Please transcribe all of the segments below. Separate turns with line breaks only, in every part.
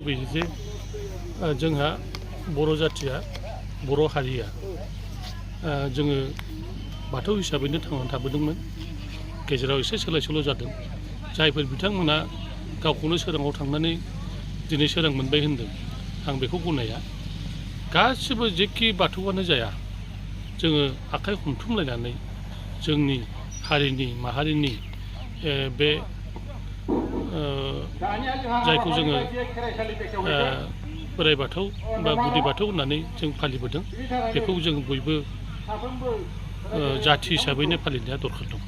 जे जोंहा बर' जाथिया बर' हारिया जोङो बाथौ हिसाबैनो थांनानै थाबोदोंमोन। गेजेराव एसे सोलाय सोल' जादों। जायफोर बिथांमोना गावखौनो सोराङाव थांनानै दिनै सोरां मोनबाय होनदों, आं बेखौ गनाया। गासिबो जेखि बाथौआनो जाया, जोङो आखाइ हमथुमलायनानै जोंनि हारिनि माहारिनि बे जायखौ जोङो बोराइ बाथौ बा गुदि बाथौ होननानै जों फालिबोदों, बेखौ जों बयबो जाथि हिसाबैनो फालिनाया दरखार दं।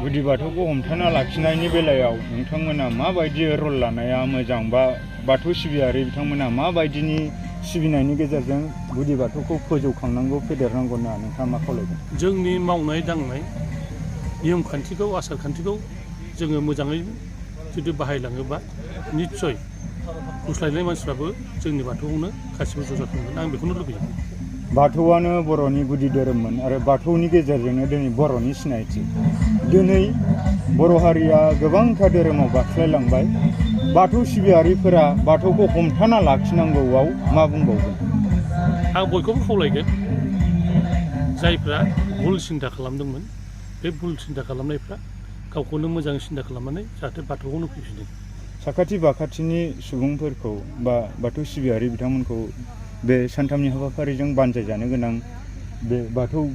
गुदि बाथौखौ हमथाना लाखिनायनि बेलायाव नोंथांमोना माबायदि रल लानाया मोजां, बा बाथौ सिबियारि बिथांमोना माबायदिनि सिबिनायनि गेजेरजों गुदि बाथौखौ फोजौखांनांगौ, फेदेरनांगौ होनना नोंथाङा मा खावलायदों?
जोंनि मावनाय दांनाय नियम खान्थिखौ, आसार खान्थिखौ जोङो मोजाङै जुदि बाहायलाङोबा निस्सय गुस्लायनाय मानसिफ्राबो जोंनि बाथौआवनो गासिबो ज' जाफिनगोन, आं बेखौनो लुबैयो।
बाथौआनो बर'नि गुदि धोरोममोन आरो बाथौनि गेजेरजोंनो दिनै बर'नि सिनायथि। दिनै बर' हारिया गोबांथार धोरोमाव बास्लायलांबाय। बाथौ सिबियारिफोरा बाथौखौ हमथाना लाखिनांगौआव मा बुंबावगोन?
आं बयखौबो खावलायगोन, जायफ्रा भुल सिन्था खालामदोंमोन, बे भुल सिन्था खालामनायफ्रा गावखौनो मोजां सिन्था खालामनानै जाहाथे बाथौआवनो फैफिनो।
साखाथि बाखाथिनि सुबुंफोरखौ बा बाथौ सिबियारि बिथांमोनखौ बे सानथामनि हाबाफारिजों बानजायजानो गोनां बे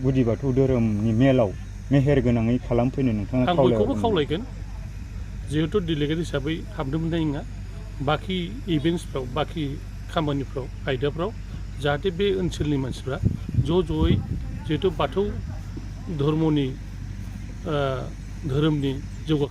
गुदि बाथौ धोरोमनि मेलाव मेहेर गोनाङै खालामफैनो नोंथाङा
आं बयखौबो खावलायगोन। जिहेतु डेलिगेट हिसाबै हाबनो मोननाय नङा, बाखि इभेन्ट्सफ्राव, बाखि खामानिफ्राव, आयदाफ्राव जाहाथे बे ओनसोलनि मानसिफ्रा ज' ज'यै जिहेतु बाथौ धर्मनि धोरोमनि जौगाखां